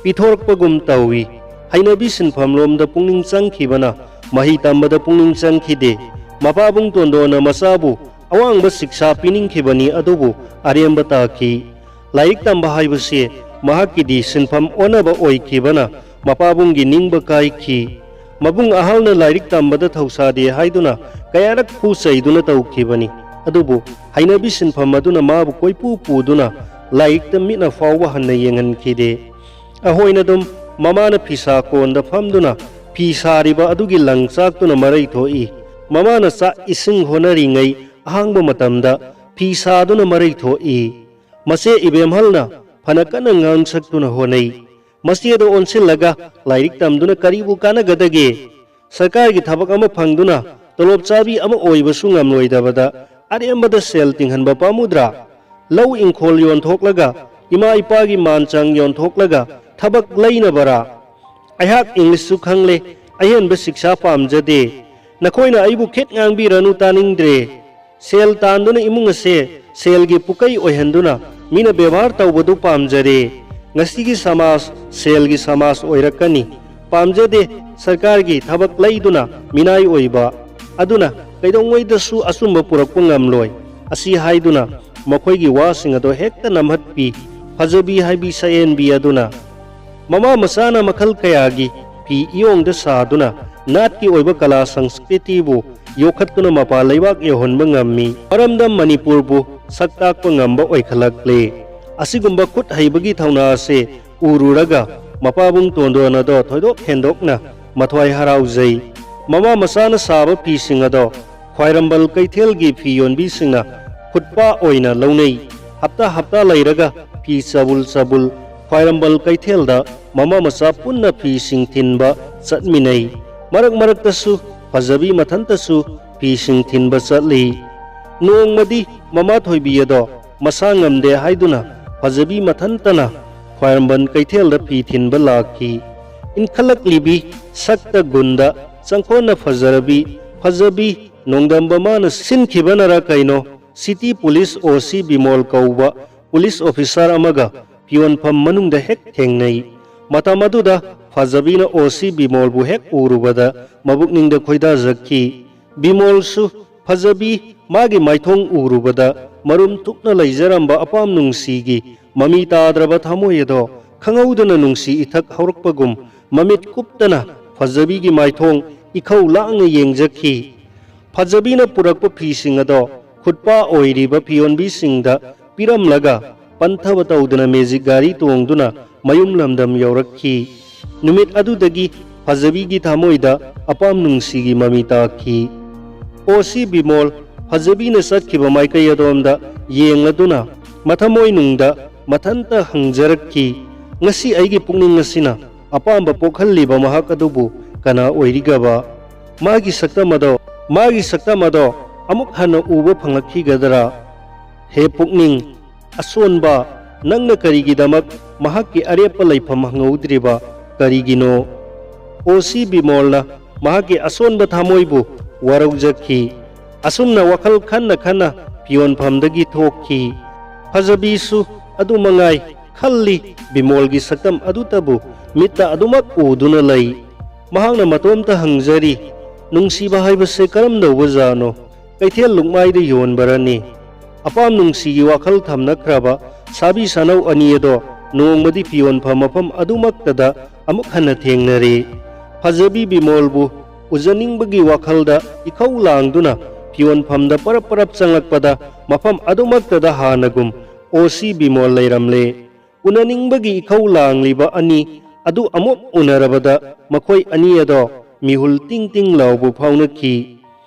ꯄꯤꯊꯣꯔꯛꯄꯒꯨꯝ ꯇꯧꯏ꯫ ꯍꯩꯅꯕꯤ ꯁꯤꯟꯐꯝꯂꯣꯝꯗ ꯄꯨꯛꯅꯤꯡ ꯆꯪꯈꯤꯕꯅ ꯃꯍꯩ ꯇꯝꯕꯗ ꯄꯨꯛꯅꯤꯡ ꯆꯪꯈꯤꯗꯦ꯫ ꯃꯄꯥꯕꯨꯡ ꯇꯣꯟꯗꯣꯟꯅ ꯃꯆꯥꯕꯨ ꯑꯋꯥꯡꯕ ꯁꯤꯛꯁꯥ ꯄꯤꯅꯤꯡꯈꯤꯕꯅꯤ, ꯑꯗꯨꯕꯨ ꯑꯔꯦꯝꯕ ꯇꯥꯈꯤ꯫ ꯂꯥꯏꯔꯤꯛ ꯇꯝꯕ ꯍꯥꯏꯕꯁꯤ ꯃꯍꯥꯛꯀꯤꯗꯤ ꯁꯤꯟꯐꯝ ꯑꯣꯟꯅꯕ ꯑꯣꯏꯈꯤꯕꯅ ꯃꯄꯥꯕꯨꯡꯒꯤ ꯅꯤꯡꯕ ꯀꯥꯏꯈꯤ꯫ ꯃꯕꯨꯡ ꯑꯍꯜꯅ ꯂꯥꯏꯔꯤꯛ ꯇꯝꯕꯗ ꯊꯧꯁꯥꯗꯦ ꯍꯥꯏꯗꯨꯅ ꯀꯌꯥꯔꯛ ꯐꯨ ꯆꯩꯗꯨꯅ ꯇꯧꯈꯤꯕꯅꯤ꯫ ꯑꯗꯨꯕꯨ ꯍꯩꯅꯕꯤ ꯁꯤꯟꯐꯝ ꯑꯗꯨꯅ ꯃꯥꯕꯨ ꯀꯣꯏꯄꯨ ꯄꯨꯗꯨꯅ ꯂꯥꯏꯔꯤꯛꯇ ꯃꯤꯠꯅ ꯐꯥꯎꯕ ꯍꯟꯅ ꯌꯦꯡꯍꯟꯈꯤꯗꯦ꯫ ꯑꯍꯣꯏꯅꯗꯨꯝ ꯃꯃꯥꯅ ꯐꯤꯁꯥ ꯀꯣꯟꯗ ꯐꯝꯗꯨꯅ ꯐꯤ ꯁꯥꯔꯤꯕ ꯑꯗꯨꯒꯤ ꯂꯪꯆꯥꯛꯇꯨꯅ ꯃꯔꯩ ꯊꯣꯛꯏ꯫ ꯃꯃꯥꯅ ꯆꯥꯛ ꯏꯁꯤꯡ ꯍꯣꯠꯅꯔꯤꯉꯩ ꯑꯍꯥꯡꯕ ꯃꯇꯝꯗ ꯐꯤ ꯁꯥꯗꯨꯅ ꯃꯔꯩ ꯊꯣꯛꯏ꯫ ꯃꯆꯦ ꯏꯕꯦꯝꯍꯜꯅ ꯐꯅ ꯀꯟꯅ ꯉꯥꯡꯁꯛꯇꯨꯅ ꯍꯣꯠꯅꯩ꯫ ꯃꯆꯦꯗ ꯑꯣꯟꯁꯤꯜꯂꯒ ꯂꯥꯏꯔꯤꯛ ꯇꯝꯗꯨꯅ ꯀꯔꯤꯕꯨ ꯀꯥꯟꯅꯒꯗꯒꯦ? ꯁꯔꯀꯥꯔꯒꯤ ꯊꯕꯛ ꯑꯃ ꯐꯪꯗꯨꯅ ꯇꯣꯂꯣꯞ ꯆꯥꯕꯤ ꯑꯃ ꯑꯣꯏꯕꯁꯨ ꯉꯝꯂꯣꯏꯗꯕꯗ ꯑꯔꯦꯝꯕꯗ ꯁꯦꯜ ꯇꯤꯡꯍꯟꯕ ꯄꯥꯝꯃꯨꯗ꯭ꯔꯥ? ꯂꯧ ꯏꯪꯈꯣꯜ ꯌꯣꯟꯊꯣꯛꯂꯒ, ꯏꯃꯥ ꯏꯄꯥꯒꯤ ꯃꯥꯟ ꯆꯥꯡ ꯌꯣꯟꯊꯣꯛꯂꯒ ꯊꯕꯛ ꯂꯩꯅꯕꯔꯥ? ꯑꯩꯍꯥꯛ ꯏꯪꯂꯤꯁꯁꯨ ꯈꯪꯂꯦ, ꯑꯍꯦꯟꯕ ꯁꯤꯛꯁꯥ ꯄꯥꯝꯖꯗꯦ꯫ ꯅꯈꯣꯏꯅ ꯑꯩꯕꯨ ꯈꯤꯠ ꯉꯥꯡꯕꯤꯔꯅꯨ, ꯇꯥꯅꯤꯡꯗ꯭ꯔꯦ꯫ ꯁꯦꯜ ꯇꯥꯟꯗꯨꯅ ꯏꯃꯨꯡ ꯑꯁꯦ ꯁꯦꯜꯒꯤ ꯄꯨꯀꯩ ꯑꯣꯏꯍꯟꯗꯨꯅ ꯃꯤꯅ ꯕꯦꯕꯥꯔ ꯇꯧꯕꯗꯨ ꯄꯥꯝꯖꯔꯦ꯫ ꯉꯁꯤꯒꯤ ꯁꯃꯥꯖ ꯁꯦꯜꯒꯤ ꯁꯃꯥꯖ ꯑꯣꯏꯔꯛꯀꯅꯤ꯫ ꯄꯥꯝꯖꯗꯦ ꯁꯔꯀꯥꯔꯒꯤ ꯊꯕꯛ ꯂꯩꯗꯨꯅ ꯃꯤꯅꯥꯏ ꯑꯣꯏꯕ꯫ ꯑꯗꯨꯅ ꯀꯩꯗꯧꯉꯩꯗꯁꯨ ꯑꯆꯨꯝꯕ ꯄꯨꯔꯛꯄ ꯉꯝꯂꯣꯏ꯫ ꯑꯁꯤ ꯍꯥꯏꯗꯨꯅ ꯃꯈꯣꯏꯒꯤ ꯋꯥꯁꯤꯡ ꯑꯗꯣ ꯍꯦꯛꯇ ꯅꯝꯍꯠꯄꯤ꯫ ꯐꯖꯕꯤ ꯍꯥꯏꯕꯤ ꯁꯛꯍꯦꯟꯕꯤ ꯑꯗꯨꯅ ꯃꯃꯥ ꯃꯆꯥꯅ ꯃꯈꯜ ꯀꯌꯥꯒꯤ ꯐꯤ ꯏꯌꯣꯡꯗ ꯁꯥꯗꯨꯅ ꯅꯥꯠꯀꯤ ꯑꯣꯏꯕ ꯀꯂꯥ ꯁꯪꯁꯀ꯭ꯔꯤꯇꯤꯕꯨ ꯌꯣꯛꯈꯠꯇꯨꯅ ꯃꯄꯥꯟ ꯂꯩꯕꯥꯛ ꯌꯧꯍꯟꯕ ꯉꯝꯃꯤ꯫ ꯃꯔꯝꯗꯝ ꯃꯅꯤꯄꯨꯔꯕꯨ ꯁꯛ ꯇꯥꯛꯄ ꯉꯝꯕ ꯑꯣꯏꯈꯠꯂꯛꯂꯦ꯫ ꯑꯁꯤꯒꯨꯝꯕ ꯈꯨꯠ ꯍꯩꯕꯒꯤ ꯊꯧꯅꯥ ꯑꯁꯤ ꯎꯔꯨꯔꯒ ꯃꯄꯥꯕꯨꯡ ꯇꯣꯟꯗꯣꯟ ꯑꯗꯣ ꯊꯣꯏꯗꯣꯛ ꯍꯦꯟꯗꯣꯛꯅ ꯃꯊ꯭ꯋꯥꯏ ꯍꯔꯥꯎꯖꯩ꯫ ꯃꯃꯥ ꯃꯆꯥꯅ ꯁꯥꯕ ꯐꯤꯁꯤꯡ ꯑꯗꯣ ꯈ꯭ꯋꯥꯏꯔꯝꯕꯟ ꯀꯩꯊꯦꯜꯒꯤ ꯐꯤ ꯌꯣꯟꯕꯤꯁꯤꯡꯅ ꯈꯨꯠꯄꯥ ꯑꯣꯏꯅ ꯂꯧꯅꯩ꯫ ꯍꯞꯇꯥ ꯍꯞꯇꯥ ꯂꯩꯔꯒ ꯐꯤ ꯆꯕꯨꯜ ꯆꯕꯨꯜ ꯈ꯭ꯋꯥꯏꯔꯝꯕꯟ ꯀꯩꯊꯦꯜꯗ ꯃꯃꯥ ꯃꯆꯥ ꯄꯨꯟꯅ ꯐꯤꯁꯤꯡ ꯊꯤꯟꯕ ꯆꯠꯃꯤꯟꯅꯩ꯫ ꯃꯔꯛ ꯃꯔꯛꯇꯁꯨ ꯐꯖꯕꯤ ꯃꯊꯟꯇꯁꯨ ꯐꯤꯁꯤꯡ ꯊꯤꯟꯕ ꯆꯠꯂꯤ꯫ ꯅꯣꯡꯃꯗꯤ ꯃꯃꯥ ꯊꯣꯏꯕꯤ ꯑꯗꯣ ꯃꯁꯥ ꯉꯝꯗꯦ ꯍꯥꯏꯗꯨꯅ ꯐꯖꯕꯤ ꯃꯊꯟꯇꯅ ꯈ꯭ꯋꯥꯏꯔꯝꯕꯟ ꯀꯩꯊꯦꯜꯗ ꯐꯤ ꯊꯤꯟꯕ ꯂꯥꯛꯈꯤ꯫ ꯏꯟꯈꯠꯂꯛꯂꯤꯕꯤ ꯁꯛꯇ ꯒꯨꯟꯗ ꯆꯪꯈꯣꯟꯅ ꯐꯖꯔꯕꯤ ꯐꯖꯕꯤ ꯅꯣꯡꯗꯝꯕ ꯃꯥꯅ ꯁꯤꯟꯈꯤꯕꯅꯔ ꯀꯩꯅꯣ, ꯁꯤꯇꯤ ꯄꯨꯂꯤꯁ ꯑꯣ ꯁꯤ ꯕꯤꯃꯣꯜ ꯀꯧꯕ ꯄꯨꯂꯤꯁ ꯑꯣꯐꯤꯁꯥꯔ ꯑꯃꯒ ꯐꯤꯌꯣꯟꯐꯝ ꯃꯅꯨꯡꯗ ꯍꯦꯛ ꯊꯦꯡꯅꯩ꯫ ꯃꯇꯝ ꯑꯗꯨꯗ ꯐꯖꯕꯤꯅ ꯑꯣ ꯁꯤ ꯕꯤꯃꯣꯜꯕꯨ ꯍꯦꯛ ꯎꯔꯨꯕꯗ ꯃꯕꯨꯛꯅꯤꯡꯗ ꯈꯣꯏꯗꯥꯖꯈꯤ꯫ ꯕꯤꯃꯣꯜꯁꯨ ꯐꯖꯕꯤ ꯃꯥꯒꯤ ꯃꯥꯏꯊꯣꯡ ꯎꯔꯨꯕꯗ ꯃꯔꯨꯝ ꯊꯨꯞꯅ ꯂꯩꯖꯔꯝꯕ ꯑꯄꯥꯝ ꯅꯨꯡꯁꯤꯒꯤ ꯃꯃꯤ ꯇꯥꯗ꯭ꯔꯕ ꯊꯃꯣꯏ ꯑꯗꯣ ꯈꯪꯍꯧꯗꯅ ꯅꯨꯡꯁꯤ ꯏꯊꯛ ꯍꯧꯔꯛꯄꯒꯨꯝ ꯃꯃꯤꯠ ꯀꯨꯞꯇꯅ ꯐꯖꯕꯤꯒꯤ ꯃꯥꯏꯊꯣꯡ ꯏꯈꯧ ꯂꯥꯡꯅ ꯌꯦꯡꯖꯈꯤ꯫ ꯐꯖꯕꯤꯅ ꯄꯨꯔꯛꯄ ꯐꯤꯁꯤꯡ ꯑꯗꯣ ꯈꯨꯠꯄꯥ ꯑꯣꯏꯔꯤꯕ ꯐꯤꯌꯣꯟꯕꯤꯁꯤꯡꯗ ꯄꯤꯔꯝꯂꯒ ꯄꯟꯊꯕ ꯇꯧꯗꯅ ꯃꯦꯖꯤꯛ ꯒꯥꯔꯤ ꯇꯣꯡꯗꯨꯅ ꯃꯌꯨꯝ ꯂꯝꯗꯝ ꯌꯧꯔꯛꯈꯤ꯫ ꯅꯨꯃꯤꯠ ꯑꯗꯨꯗꯒꯤ ꯐꯖꯕꯤꯒꯤ ꯊꯃꯣꯏꯗ ꯑꯄꯥꯝ ꯅꯨꯡꯁꯤꯒꯤ ꯃꯃꯤ ꯇꯥꯈꯤ꯫ ꯑꯣ ꯁꯤ ꯕꯤꯃꯣꯜ ꯐꯖꯕꯤꯅ ꯆꯠꯈꯤꯕ ꯃꯥꯏꯀꯩ ꯑꯗꯣꯝꯗ ꯌꯦꯡꯂꯗꯨꯅ ꯃꯊꯃꯣꯏꯅꯨꯡꯗ ꯃꯊꯟꯇ ꯍꯪꯖꯔꯛꯈꯤ, "ꯉꯁꯤ ꯑꯩꯒꯤ ꯄꯨꯛꯅꯤꯡ ꯑꯁꯤꯅ ꯑꯄꯥꯝꯕ ꯄꯣꯛꯍꯜꯂꯤꯕ ꯃꯍꯥꯛ ꯑꯗꯨꯕꯨ ꯀꯅꯥ ꯑꯣꯏꯔꯤꯒꯕ? ꯃꯥꯒꯤ ꯁꯛꯇꯝ ꯑꯗꯣ, ꯃꯥꯒꯤ ꯁꯛꯇꯝ ꯑꯗꯣ ꯑꯃꯨꯛ ꯍꯟꯅ ꯎꯕ ꯐꯪꯂꯛꯈꯤꯒꯗ꯭ꯔꯥ? ꯍꯦ ꯄꯨꯛꯅꯤꯡ ꯑꯁꯣꯟꯕ, ꯅꯪꯅ ꯀꯔꯤꯒꯤꯗꯃꯛ ꯃꯍꯥꯛꯀꯤ ꯑꯔꯦꯞꯄ ꯂꯩꯐꯝ ꯍꯪꯍꯧꯗ꯭ꯔꯤꯕ ꯀꯔꯤꯒꯤꯅꯣ?" ꯑꯣ ꯁꯤ ꯕꯤꯃꯣꯜꯅ ꯃꯍꯥꯛꯀꯤ ꯑꯁꯣꯟꯕ ꯊꯃꯣꯏꯕꯨ ꯋꯥꯔꯧꯖꯈꯤ꯫ ꯑꯁꯨꯝꯅ ꯋꯥꯈꯜ ꯈꯟꯅ ꯈꯟꯅ ꯐꯤ ꯌꯣꯟꯐꯝꯗꯒꯤ ꯊꯣꯛꯈꯤ꯫ ꯐꯖꯕꯤꯁꯨ ꯑꯗꯨ ꯃꯉꯥꯏ ꯈꯜꯂꯤ, ꯕꯤꯃꯣꯜꯒꯤ ꯁꯛꯇꯝ ꯑꯗꯨꯇꯕꯨ ꯃꯤꯠꯇ ꯑꯗꯨꯃꯛ ꯎꯗꯨꯅ ꯂꯩ꯫ ꯃꯍꯥꯛꯅ ꯃꯇꯣꯝꯇ ꯍꯪꯖꯔꯤ, "ꯅꯨꯡꯁꯤꯕ ꯍꯥꯏꯕꯁꯦ ꯀꯔꯝꯗꯧꯕ ꯖꯥꯠꯅꯣ? ꯀꯩꯊꯦꯜ ꯂꯨꯛꯃꯥꯏꯗ ꯌꯣꯟꯕꯔꯅꯤ?" ꯑꯄꯥꯝ ꯅꯨꯡꯁꯤꯒꯤ ꯋꯥꯈꯜ ꯊꯝꯅꯈ꯭ꯔꯕ ꯁꯥꯕꯤ ꯁꯥꯅꯧ ꯑꯅꯤ ꯑꯗꯣ ꯅꯣꯡꯃꯗꯤ ꯐꯤꯌꯣꯟꯐꯝ ꯃꯐꯝ ꯑꯗꯨꯃꯛꯇꯗ ꯑꯃꯨꯛ ꯍꯟꯅ ꯊꯦꯡꯅꯔꯦ꯫ ꯐꯖꯕꯤ ꯕꯤꯃꯣꯜꯕꯨ ꯎꯖꯅꯤꯡꯕꯒꯤ ꯋꯥꯈꯜꯗ ꯏꯈꯧ ꯂꯥꯡꯗꯨꯅ ꯐꯤꯌꯣꯟꯐꯝꯗ ꯄꯔꯞ ꯄꯔꯞ ꯆꯪꯂꯛꯄꯗ ꯃꯐꯝ ꯑꯗꯨꯃꯛꯇꯗ ꯍꯥꯟꯅꯒꯨꯝ ꯑꯣ ꯁꯤ ꯕꯤꯃꯣꯜ ꯂꯩꯔꯝꯂꯦ꯫ ꯎꯅꯅꯤꯡꯕꯒꯤ ꯏꯈꯧ ꯂꯥꯡꯂꯤꯕ ꯑꯅꯤ ꯑꯗꯨ ꯑꯃꯨꯛ ꯎꯅꯔꯕꯗ ꯃꯈꯣꯏ ꯑꯅꯤ ꯑꯗꯣ ꯃꯤꯍꯨꯜ ꯇꯤꯡ ꯇꯤꯡ ꯂꯥꯎꯕ ꯐꯥꯎꯅꯈꯤ꯫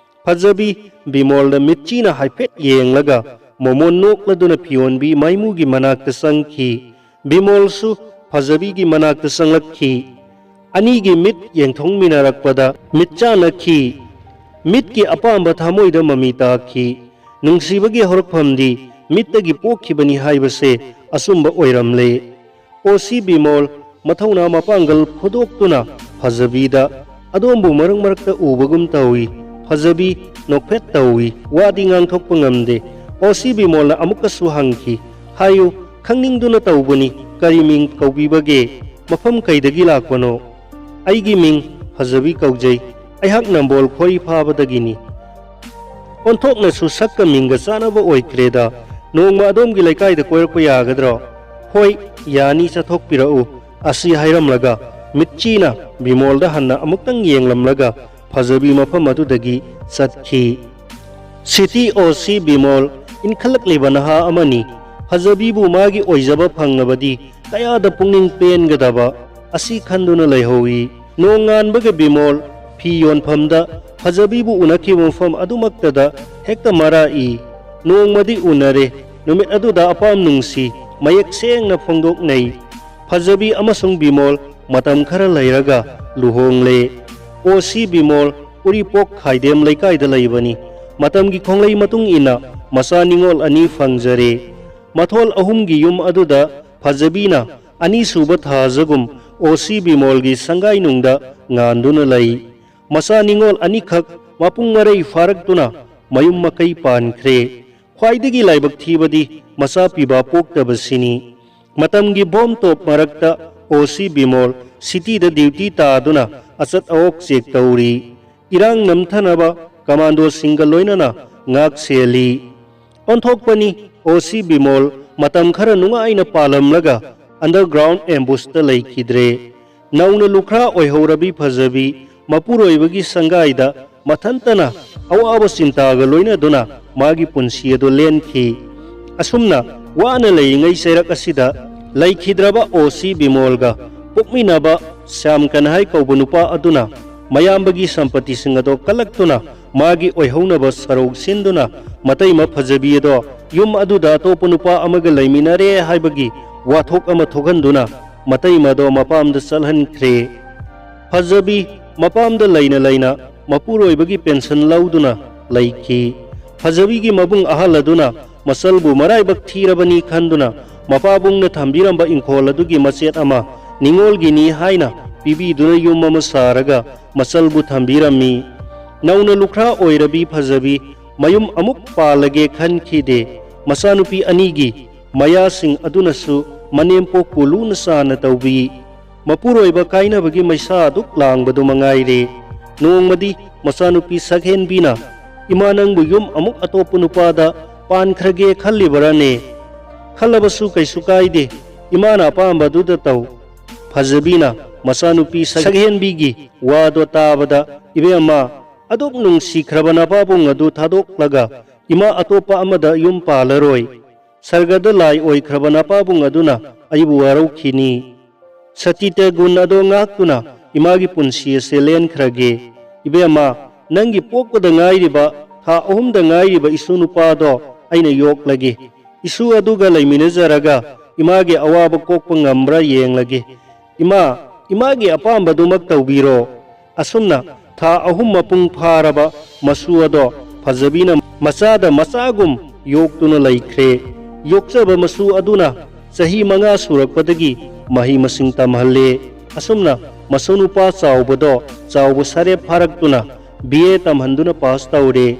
ꯐꯖꯕꯤ ꯕꯤꯃꯣꯜꯗ ꯃꯤꯠꯆꯤꯅ ꯍꯥꯏꯐꯦꯠ ꯌꯦꯡꯂꯒ ꯃꯣꯃꯣꯟ ꯅꯣꯛꯂꯗꯨꯅ ꯐꯤꯌꯣꯟꯕꯤ ꯃꯥꯏꯃꯨꯒꯤ ꯃꯅꯥꯛꯇ ꯆꯪꯈꯤ꯫ ꯕꯤꯃꯣꯜꯁꯨ ꯐꯖꯕꯤꯒꯤ ꯃꯅꯥꯛꯇ ꯆꯪꯂꯛꯈꯤ꯫ ꯑꯅꯤꯒꯤ ꯃꯤꯠ ꯌꯦꯡꯊꯣꯡꯃꯤꯟꯅꯔꯛꯄꯗ ꯃꯤꯠ ꯆꯥꯟꯅꯈꯤ꯫ ꯃꯤꯠꯀꯤ ꯑꯄꯥꯝꯕ ꯊꯃꯣꯏꯗ ꯃꯃꯤ ꯇꯥꯈꯤ꯫ ꯅꯨꯡꯁꯤꯕꯒꯤ ꯍꯧꯔꯛꯐꯝꯗꯤ ꯃꯤꯠꯇꯒꯤ ꯄꯣꯛꯈꯤꯕꯅꯤ ꯍꯥꯏꯕꯁꯦ ꯑꯆꯨꯝꯕ ꯑꯣꯏꯔꯝꯂꯦ꯫ ꯑꯣ ꯁꯤ ꯕꯤꯃꯣꯜ ꯃꯊꯧꯅꯥ ꯃꯄꯥꯡꯒꯜ ꯐꯨꯗꯣꯛꯇꯨꯅ ꯐꯖꯕꯤꯗ, "ꯑꯗꯣꯝꯕꯨ ꯃꯔꯛ ꯃꯔꯛꯇ ꯎꯕꯒꯨꯝ ꯇꯧꯏ꯫" ꯐꯖꯕꯤ ꯅꯣꯛꯐꯦꯠ ꯇꯧꯏ, ꯋꯥꯗꯤ ꯉꯥꯡꯊꯣꯛꯄ ꯉꯝꯗꯦ꯫ ꯑꯣ ꯁꯤ ꯕꯤꯃꯣꯜꯅ ꯑꯃꯨꯛꯀꯁꯨ ꯍꯪꯈꯤ, "ꯍꯥꯏꯌꯨ, ꯈꯪꯅꯤꯡꯗꯨꯅ ꯇꯧꯕꯅꯤ, ꯀꯔꯤ ꯃꯤꯡ ꯀꯧꯕꯤꯕꯒꯦ? ꯃꯐꯝ ꯀꯩꯗꯒꯤ ꯂꯥꯛꯄꯅꯣ?" "ꯑꯩꯒꯤ ꯃꯤꯡ ꯐꯖꯕꯤ ꯀꯧꯖꯩ꯫ ꯑꯩꯍꯥꯛ ꯅꯝꯕꯣꯜ ꯈꯣꯔꯤ ꯐꯥꯕꯗꯒꯤꯅꯤ꯫" "ꯑꯣꯟꯊꯣꯛꯅꯁꯨ ꯁꯛꯀ ꯃꯤꯡꯒ ꯆꯥꯟꯅꯕ ꯑꯣꯏꯈ꯭ꯔꯦꯗ꯫ ꯅꯣꯡꯃ ꯑꯗꯣꯝꯒꯤ ꯂꯩꯀꯥꯏꯗ ꯀꯣꯏꯔꯛꯄ ꯌꯥꯒꯗ꯭ꯔꯣ?" "ꯍꯣꯏ, ꯌꯥꯅꯤ, ꯆꯠꯊꯣꯛꯄꯤꯔꯛꯎ꯫" ꯑꯁꯤ ꯍꯥꯏꯔꯝꯂꯒ ꯃꯤꯠꯆꯤꯅ ꯕꯤꯃꯣꯜꯗ ꯍꯟꯅ ꯑꯃꯨꯛꯇꯪ ꯌꯦꯡꯂꯝꯂꯒ ꯐꯖꯕꯤ ꯃꯐꯝ ꯑꯗꯨꯗꯒꯤ ꯆꯠꯈꯤ꯫ ꯁꯤꯇꯤ ꯑꯣ ꯁꯤ ꯕꯤꯃꯣꯜ ꯏꯟꯈꯠꯂꯛꯂꯤꯕ ꯅꯍꯥ ꯑꯃꯅꯤ꯫ ꯐꯖꯕꯤꯕꯨ ꯃꯥꯒꯤ ꯑꯣꯏꯖꯕ ꯐꯪꯂꯕꯗꯤ ꯀꯌꯥꯗ ꯄꯨꯛꯅꯤꯡ ꯄꯦꯟꯒꯗꯕ ꯑꯁꯤ ꯈꯟꯗꯨꯅ ꯂꯩꯍꯧꯏ꯫ ꯅꯣꯡꯉꯥꯟꯕꯒ ꯕꯤꯃꯣꯜ ꯐꯤ ꯌꯣꯟꯐꯝꯗ ꯐꯖꯕꯤꯕꯨ ꯎꯅꯈꯤꯕ ꯃꯐꯝ ꯑꯗꯨꯃꯛꯇꯗ ꯍꯦꯛꯇ ꯃꯔꯥꯛꯏ꯫ ꯅꯣꯡꯃꯗꯤ ꯎꯅꯔꯦ꯫ ꯅꯨꯃꯤꯠ ꯑꯗꯨꯗ ꯑꯄꯥꯝ ꯅꯨꯡꯁꯤ ꯃꯌꯦꯛ ꯁꯦꯡꯅ ꯐꯣꯡꯗꯣꯛꯅꯩ꯫ ꯐꯖꯕꯤ ꯑꯃꯁꯨꯡ ꯕꯤꯃꯣꯜ ꯃꯇꯝ ꯈꯔ ꯂꯩꯔꯒ ꯂꯨꯍꯣꯡꯂꯦ꯫ ꯑꯣ ꯁꯤ ꯕꯤꯃꯣꯜ ꯎꯔꯤꯄꯣꯛ ꯈꯥꯏꯗꯦꯝ ꯂꯩꯀꯥꯏꯗ ꯂꯩꯕꯅꯤ꯫ ꯃꯇꯝꯒꯤ ꯈꯣꯡꯂꯩ ꯃꯇꯨꯡ ꯏꯟꯅ ꯃꯆꯥ ꯅꯤꯉꯣꯜ ꯑꯅꯤ ꯐꯪꯖꯔꯦ꯫ ꯃꯊꯣꯜ ꯑꯍꯨꯝꯒꯤ ꯌꯨꯝ ꯑꯗꯨꯗ ꯐꯖꯕꯤꯅ ꯑꯅꯤꯁꯨꯕ ꯊꯥꯖꯒꯨꯝ ꯑꯣ ꯁꯤ ꯕꯤꯃꯣꯜꯒꯤ ꯁꯪꯒꯥꯏꯅꯨꯡꯗ ꯉꯥꯟꯗꯨꯅ ꯂꯩ꯫ ꯃꯆꯥ ꯅꯤꯉꯣꯜ ꯑꯅꯤꯈꯛ ꯃꯄꯨꯡ ꯃꯔꯩ ꯐꯥꯔꯛꯇꯨꯅ ꯃꯌꯨꯝ ꯃꯀꯩ ꯄꯥꯟꯈ꯭ꯔꯦ꯫ ꯈ꯭ꯋꯥꯏꯗꯒꯤ ꯂꯥꯏꯕꯛ ꯊꯤꯕꯗꯤ ꯃꯆꯥ ꯄꯤꯕ ꯄꯣꯛꯇꯕꯁꯤꯅꯤ꯫ ꯃꯇꯝꯒꯤ ꯕꯣꯝ ꯇꯣꯞ ꯃꯔꯛꯇ ꯑꯣ ꯁꯤ ꯕꯤꯃꯣꯜ ꯁꯤꯇꯤꯗ ꯗ꯭ꯌꯨꯇꯤ ꯇꯥꯗꯨꯅ ꯑꯆꯠ ꯑꯋꯣꯛ ꯆꯦꯛ ꯇꯧꯔꯤ꯫ ꯏꯔꯥꯡ ꯅꯝꯊꯅꯕ ꯀꯃꯥꯟꯗꯣꯁꯤꯡꯒ ꯂꯣꯏꯅꯅ ꯉꯥꯛ ꯁꯦꯜꯂꯤ꯫ ꯑꯣꯟꯊꯣꯛꯄꯅꯤ, ꯑꯣ ꯁꯤ ꯕꯤꯃꯣꯜ ꯃꯇꯝ ꯈꯔ ꯅꯨꯡꯉꯥꯏꯅ ꯄꯥꯜꯂꯝꯂꯒ underground ambushꯇ ꯂꯩꯈꯤꯗ꯭ꯔꯦ꯫ ꯅꯧꯅ ꯂꯨꯈ꯭ꯔꯥ ꯑꯣꯏꯍꯧꯔꯕꯤ ꯐꯖꯕꯤ ꯃꯄꯨꯔꯣꯏꯕꯒꯤ ꯁꯪꯒꯥꯏꯗ ꯃꯊꯟꯇꯅ ꯑꯋꯥꯕ ꯆꯤꯟꯇꯥꯒ ꯂꯣꯏꯅꯗꯨꯅ ꯃꯥꯒꯤ ꯄꯨꯟꯁꯤ ꯑꯗꯨ ꯂꯦꯟꯈꯤ꯫ ꯑꯁꯨꯝꯅ ꯋꯥꯅ ꯂꯩꯔꯤꯉꯩ ꯆꯩꯔꯛ ꯑꯁꯤꯗ ꯂꯩꯈꯤꯗ꯭ꯔꯕ ꯑꯣ ꯁꯤ ꯕꯤꯃꯣꯜꯒ ꯄꯣꯛꯃꯤꯟꯅꯕ ꯁ꯭ꯌꯥꯝ ꯀꯟꯍꯥꯏ ꯀꯧꯕ ꯅꯨꯄꯥ ꯑꯗꯨꯅ ꯃꯌꯥꯝꯕꯒꯤ ꯁꯝꯄꯇꯤꯁꯤꯡ ꯑꯗꯣ ꯀꯜꯂꯛꯇꯨꯅ ꯃꯥꯒꯤ ꯑꯣꯏꯍꯧꯅꯕ ꯁꯔꯧ ꯁꯤꯟꯗꯨꯅ ꯃꯇꯩꯃ ꯐꯖꯕꯤ ꯑꯗꯣ ꯌꯨꯝ ꯑꯗꯨꯗ ꯑꯇꯣꯞꯄ ꯅꯨꯄꯥ ꯑꯃꯒ ꯂꯩꯃꯤꯟꯅꯔꯦ ꯍꯥꯏꯕꯒꯤ ꯋꯥꯊꯣꯛ ꯑꯃ ꯊꯣꯛꯍꯟꯗꯨꯅ ꯃꯇꯩꯃꯗꯣ ꯃꯄꯥꯝꯗ ꯆꯠꯍꯟꯈ꯭ꯔꯦ꯫ ꯐꯖꯕꯤ ꯃꯄꯥꯝꯗ ꯂꯩꯅ ꯂꯩꯅ ꯃꯄꯨꯔꯣꯏꯕꯒꯤ ꯄꯦꯟꯁꯟ ꯂꯧꯗꯨꯅ ꯂꯩꯈꯤ꯫ ꯐꯖꯕꯤꯒꯤ ꯃꯕꯨꯡ ꯑꯍꯜ ꯑꯗꯨꯅ ꯃꯆꯜꯕꯨ ꯃꯔꯥꯏꯕꯛ ꯊꯤꯔꯕꯅꯤ ꯈꯟꯗꯨꯅ ꯃꯄꯥꯕꯨꯡꯅ ꯊꯝꯕꯤꯔꯝꯕ ꯏꯪꯈꯣꯜ ꯑꯗꯨꯒꯤ ꯃꯆꯦꯠ ꯑꯃ ꯅꯤꯉꯣꯜꯒꯤꯅꯤ ꯍꯥꯏꯅ ꯄꯤꯕꯤꯗꯨꯅ ꯌꯨꯝ ꯑꯃ ꯁꯥꯔꯒ ꯃꯆꯜꯕꯨ ꯊꯝꯕꯤꯔꯝꯃꯤ꯫ ꯅꯧꯅ ꯂꯨꯈ꯭ꯔꯥ ꯑꯣꯏꯔꯕꯤ ꯐꯖꯕꯤ ꯃꯌꯨꯝ ꯑꯃꯨꯛ ꯄꯥꯜꯂꯒꯦ ꯈꯟꯈꯤꯗꯦ꯫ ꯃꯆꯥꯅꯨꯄꯤ ꯑꯅꯤꯒꯤ ꯃꯌꯥꯁꯤꯡ ꯑꯗꯨꯅꯁꯨ ꯃꯅꯦꯝꯄꯣꯛꯄꯨ ꯂꯨꯅ ꯆꯥꯟꯅ ꯇꯧꯕꯤ꯫ ꯃꯄꯨꯔꯣꯏꯕ ꯀꯥꯏꯅꯕꯒꯤ ꯃꯩꯁꯥ ꯑꯗꯨꯛ ꯂꯥꯡꯕꯗꯨ ꯃꯉꯥꯏꯔꯦ꯫ ꯅꯣꯡꯃꯗꯤ ꯃꯆꯥꯅꯨꯄꯤ ꯁꯛꯍꯦꯟꯕꯤꯅ, "ꯏꯃꯥ, ꯅꯪꯕꯨ ꯌꯨꯝ ꯑꯃꯨꯛ ꯑꯇꯣꯞꯄ ꯅꯨꯄꯥꯗ ꯄꯥꯟꯈ꯭ꯔꯒꯦ ꯈꯜꯂꯤꯕꯔꯅꯦ? ꯈꯜꯂꯕꯁꯨ ꯀꯩꯁꯨ ꯀꯥꯏꯗꯦ, ꯏꯃꯥꯅ ꯑꯄꯥꯝꯕꯗꯨꯗ ꯇꯧ"꯫ ꯐꯖꯕꯤꯅ ꯃꯆꯥꯅꯨꯄꯤ ꯁꯛꯍꯦꯟꯕꯤꯒꯤ ꯋꯥꯗꯣ ꯇꯥꯕꯗ, "ꯏꯕꯦꯝꯃ, ꯑꯗꯨꯛ ꯅꯨꯡꯁꯤꯈ꯭ꯔꯕ ꯅꯄꯥꯕꯨꯡ ꯑꯗꯨ ꯊꯥꯗꯣꯛꯂꯒ ꯏꯃꯥ ꯑꯇꯣꯞꯄ ꯑꯃꯗ ꯌꯨꯝ ꯄꯥꯜꯂꯔꯣꯏ꯫ ꯁꯔꯒꯗ ꯂꯥꯏ ꯑꯣꯏꯈ꯭ꯔꯕ ꯅꯄꯥꯕꯨꯡ ꯑꯗꯨꯅ ꯑꯩꯕꯨ ꯋꯥꯔꯧꯈꯤꯅꯤ꯫ ꯁꯇꯤꯇ ꯒꯨꯟ ꯑꯗꯣ ꯉꯥꯛꯇꯨꯅ ꯏꯃꯥꯒꯤ ꯄꯨꯟꯁꯤ ꯑꯁꯦ ꯂꯦꯟꯈ꯭ꯔꯒꯦ꯫ ꯏꯕꯦꯝꯃ, ꯅꯪꯒꯤ ꯄꯣꯛꯄꯗ ꯉꯥꯏꯔꯤꯕ, ꯊꯥ ꯑꯍꯨꯝꯗ ꯉꯥꯏꯔꯤꯕ ꯏꯁꯨ ꯅꯨꯄꯥꯗꯣ ꯑꯩꯅ ꯌꯣꯛꯂꯒꯦ꯫ ꯏꯁꯨ ꯑꯗꯨꯒ ꯂꯩꯃꯤꯟꯅꯖꯔꯒ ꯏꯃꯥꯒꯤ ꯑꯋꯥꯕ ꯀꯣꯛꯄ ꯉꯝꯕ꯭ꯔꯥ ꯌꯦꯡꯂꯒꯦ꯫ ꯏꯃꯥ, ꯏꯃꯥꯒꯤ ꯑꯄꯥꯝꯕꯗꯨꯃꯛ ꯇꯧꯕꯤꯔꯣ"꯫ ꯑꯁꯨꯝꯅ ꯊꯥ ꯑꯍꯨꯝ ꯃꯄꯨꯡ ꯐꯥꯔꯕ ꯃꯁꯨ ꯑꯗꯣ ꯐꯖꯕꯤꯅ ꯃꯆꯥꯗ ꯃꯆꯥꯒꯨꯝ ꯌꯣꯛꯇꯨꯅ ꯂꯩꯈ꯭ꯔꯦ꯫ ꯌꯣꯛꯆꯕ ꯃꯁꯨ ꯑꯗꯨꯅ ꯆꯍꯤ ꯃꯉꯥ ꯁꯨꯔꯛꯄꯗꯒꯤ ꯃꯍꯩ ꯃꯁꯤꯡ ꯇꯝꯍꯜꯂꯦ꯫ ꯑꯁꯨꯝꯅ ꯃꯁꯨ ꯅꯨꯄꯥ ꯆꯥꯎꯕꯗꯣ ꯆꯥꯎꯕ ꯁꯥꯔꯦꯞ ꯐꯥꯔꯛꯇꯨꯅ ꯕꯤ ꯑꯦ ꯇꯝꯍꯟꯗꯨꯅ ꯄꯥꯁ ꯇꯧꯔꯦ꯫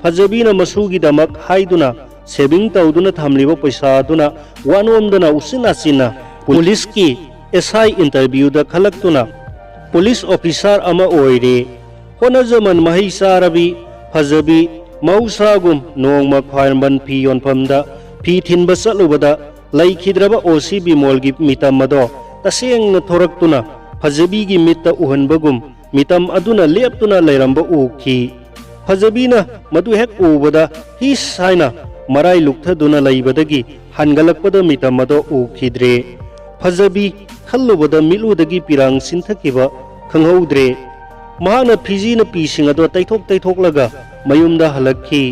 ꯐꯖꯕꯤꯅ ꯃꯁꯨꯒꯤꯗꯃꯛ ꯍꯥꯏꯗꯨꯅ ꯁꯦꯚꯤꯡ ꯇꯧꯗꯨꯅ ꯊꯝꯂꯤꯕ ꯄꯩꯁꯥ ꯑꯗꯨꯅ ꯋꯥꯅꯣꯝꯗꯅ ꯎꯆꯤꯟ ꯅꯥꯆꯤꯟꯅ ꯄꯨꯂꯤꯁꯀꯤ ꯑꯦꯁ ꯑꯥꯏ ꯏꯟꯇꯔꯚ꯭ꯌꯨꯗ ꯈꯜꯂꯛꯇꯨꯅ ꯄꯨꯂꯤꯁ ꯑꯣꯐꯤꯁꯥꯔ ꯑꯃ ꯑꯣꯏꯔꯦ꯫ ꯍꯣꯠꯅꯖꯃꯟ ꯃꯍꯩ ꯆꯥꯔꯕꯤ ꯐꯖꯕꯤ ꯃꯍꯧꯁꯥꯒꯨꯝ ꯅꯣꯡꯃ ꯈ꯭ꯋꯥꯏꯔꯝꯕꯟ ꯐꯤ ꯌꯣꯟꯐꯝꯗ ꯐꯤ ꯊꯤꯟꯕ ꯆꯠꯂꯨꯕꯗ ꯂꯩꯈꯤꯗ꯭ꯔꯕ ꯑꯣ ꯁꯤ ꯕꯤꯃꯣꯜꯒꯤ ꯃꯤꯇꯝ ꯑꯗꯣ ꯇꯁꯦꯡꯅ ꯊꯣꯔꯛꯇꯨꯅ ꯐꯖꯕꯤꯒꯤ ꯃꯤꯠꯇ ꯎꯍꯟꯕꯒꯨꯝ ꯃꯤꯇꯝ ꯑꯗꯨꯅ ꯂꯦꯞꯇꯨꯅ ꯂꯩꯔꯝꯕ ꯎꯈꯤ꯫ ꯐꯖꯕꯤꯅ ꯃꯗꯨ ꯍꯦꯛ ꯎꯕꯗ ꯍꯤꯁ ꯍꯥꯏꯅ ꯃꯔꯥꯏ ꯂꯨꯛꯊꯗꯨꯅ ꯂꯩꯕꯗꯒꯤ ꯍꯟꯒꯠꯂꯛꯄꯗ ꯃꯤꯇꯝ ꯑꯗꯣ ꯎꯈꯤꯗ꯭ꯔꯦ꯫ ꯐꯖꯕꯤ ꯈꯜꯂꯨꯕꯗ ꯃꯤꯠꯂꯨꯗꯒꯤ ꯄꯤꯔꯥꯡ ꯆꯤꯟꯊꯈꯤꯕ ꯈꯪꯍꯧꯗ꯭ꯔꯦ꯫ ꯃꯍꯥꯛꯅ ꯐꯤꯖꯤ ꯅꯨꯄꯤꯁꯤꯡ ꯑꯗꯣ ꯇꯩꯊꯣꯛ ꯇꯩꯊꯣꯛꯂꯒ ꯃꯌꯨꯝꯗ ꯍꯜꯂꯛꯈꯤ꯫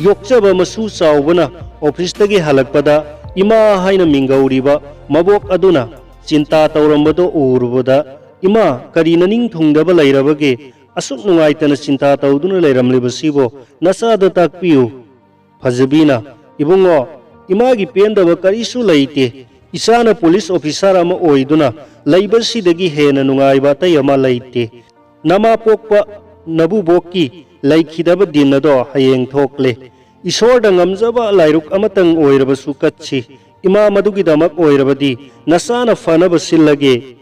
ꯌꯣꯛꯆꯕ ꯃꯁꯨ ꯆꯥꯎꯕꯅ ꯑꯣꯐꯤꯁꯇꯒꯤ ꯍꯜꯂꯛꯄꯗ ꯏꯃꯥ ꯍꯥꯏꯅ ꯃꯤꯡꯒꯧꯔꯤꯕ ꯃꯕꯣꯛ ꯑꯗꯨꯅ ꯆꯤꯟꯇꯥ ꯇꯧꯔꯝꯕꯗꯨ ꯎꯔꯨꯕꯗ, "ꯏꯃꯥ, ꯀꯔꯤ ꯅꯅꯤꯡ ꯊꯨꯡꯗꯕ ꯂꯩꯔꯕꯒꯦ? ꯑꯁꯨꯛ ꯅꯨꯡꯉꯥꯏꯇꯅ ꯆꯤꯟꯇꯥ ꯇꯧꯗꯨꯅ ꯂꯩꯔꯝꯂꯤꯕꯁꯤꯕꯨ ꯅꯆꯥꯗ ꯇꯥꯛꯄꯤꯌꯨ꯫" ꯐꯖꯕꯤꯅ, "ꯏꯕꯨꯡꯉꯣ, ꯏꯃꯥꯒꯤ ꯄꯦꯟꯗꯕ ꯀꯔꯤꯁꯨ ꯂꯩꯇꯦ꯫ ꯏꯆꯥꯅ ꯄꯨꯂꯤꯁ ꯑꯣꯐꯤꯁꯥꯔ ꯑꯃ ꯑꯣꯏꯗꯨꯅ ꯂꯩꯕꯁꯤꯗꯒꯤ ꯍꯦꯟꯅ ꯅꯨꯡꯉꯥꯏꯕ ꯑꯇꯩ ꯑꯃ ꯂꯩꯇꯦ꯫ ꯅꯃꯥ ꯄꯣꯛꯄ ꯅꯕꯨꯕꯣꯛꯀꯤ ꯂꯩꯈꯤꯗꯕ ꯗꯤꯟ ꯑꯗꯣ ꯍꯌꯦꯡ ꯊꯣꯛꯂꯦ꯫ ꯏꯁꯣꯔꯗ ꯉꯝꯖꯕ ꯂꯥꯏꯔꯨꯛ ꯑꯃꯇꯪ ꯑꯣꯏꯔꯕꯁꯨ ꯀꯠꯁꯤ꯫ ꯏꯃꯥ, ꯃꯗꯨꯒꯤꯗꯃꯛ ꯑꯣꯏꯔꯕꯗꯤ ꯅꯆꯥꯅ ꯐꯅꯕ ꯁꯤꯜꯂꯒꯦ꯫"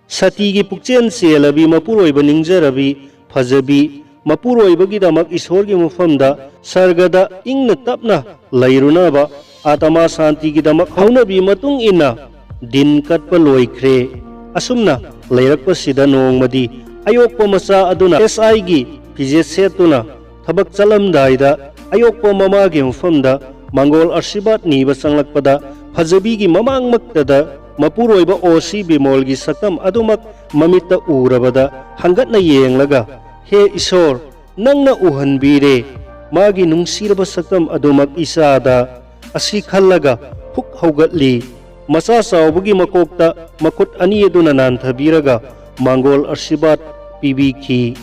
ꯁꯇꯤꯒꯤ ꯄꯨꯛꯆꯦꯜ ꯆꯦꯜꯂꯕꯤ ꯃꯄꯨꯔꯣꯏꯕ ꯅꯤꯡꯖꯔꯕꯤ ꯐꯖꯕꯤ ꯃꯄꯨꯔꯣꯏꯕꯒꯤꯗꯃꯛ ꯏꯁꯣꯔꯒꯤ ꯃꯐꯝꯗ ꯁꯔꯒꯗ ꯏꯪꯅ ꯇꯞꯅ ꯂꯩꯔꯨꯅꯕ ꯑꯥꯇꯃꯥ ꯁꯥꯟꯇꯤꯒꯤꯗꯃꯛ ꯍꯧꯅꯕꯤ ꯃꯇꯨꯡ ꯏꯟꯅ ꯗꯤꯟ ꯀꯠꯄ ꯂꯣꯏꯈ꯭ꯔꯦ꯫ ꯑꯁꯨꯝꯅ ꯂꯩꯔꯛꯄꯁꯤꯗ ꯅꯣꯡꯃꯗꯤ ꯑꯌꯣꯛꯄ ꯃꯆꯥ ꯑꯗꯨꯅ ꯑꯦꯁ ꯑꯥꯏꯒꯤ ꯐꯤꯖꯦꯠ ꯁꯦꯠꯇꯨꯅ ꯊꯕꯛ ꯆꯠꯂꯝꯗꯥꯏꯗ ꯑꯌꯣꯛꯄ ꯃꯃꯥꯒꯤ ꯃꯐꯝꯗ ꯃꯪꯒꯣꯜ ꯑꯥꯔꯁꯤꯕꯥꯗ ꯅꯤꯕ ꯆꯪꯂꯛꯄꯗ ꯐꯖꯕꯤꯒꯤ ꯃꯃꯥꯡꯃꯛꯇꯗ ꯃꯄꯨꯔꯣꯏꯕ ꯑꯣ ꯁꯤ ꯕꯤꯃꯣꯜꯒꯤ ꯁꯛꯇꯝ ꯑꯗꯨꯃꯛ ꯃꯃꯤꯠꯇ ꯎꯔꯕꯗ ꯍꯪꯒꯠꯅ ꯌꯦꯡꯂꯒ, "ꯍꯦ ꯏꯁꯣꯔ, ꯅꯪꯅ ꯎꯍꯟꯕꯤꯔꯦ, ꯃꯥꯒꯤ ꯅꯨꯡꯁꯤꯔꯕ ꯁꯛꯇꯝ ꯑꯗꯨꯃꯛ ꯏꯆꯥꯗ" ꯑꯁꯤ ꯈꯜꯂꯒ ꯐꯨꯛ ꯍꯧꯒꯠꯂꯤ꯫ ꯃꯆꯥ ꯆꯥꯎꯕꯒꯤ ꯃꯀꯣꯛꯇ ꯃꯈꯨꯠ ꯑꯅꯤ ꯑꯗꯨꯅ ꯅꯥꯟꯊꯕꯤꯔꯒ ꯃꯪꯒꯣꯜ ꯑꯥꯔꯁꯤꯕꯥꯗ ꯄꯤꯕꯤꯈꯤ꯫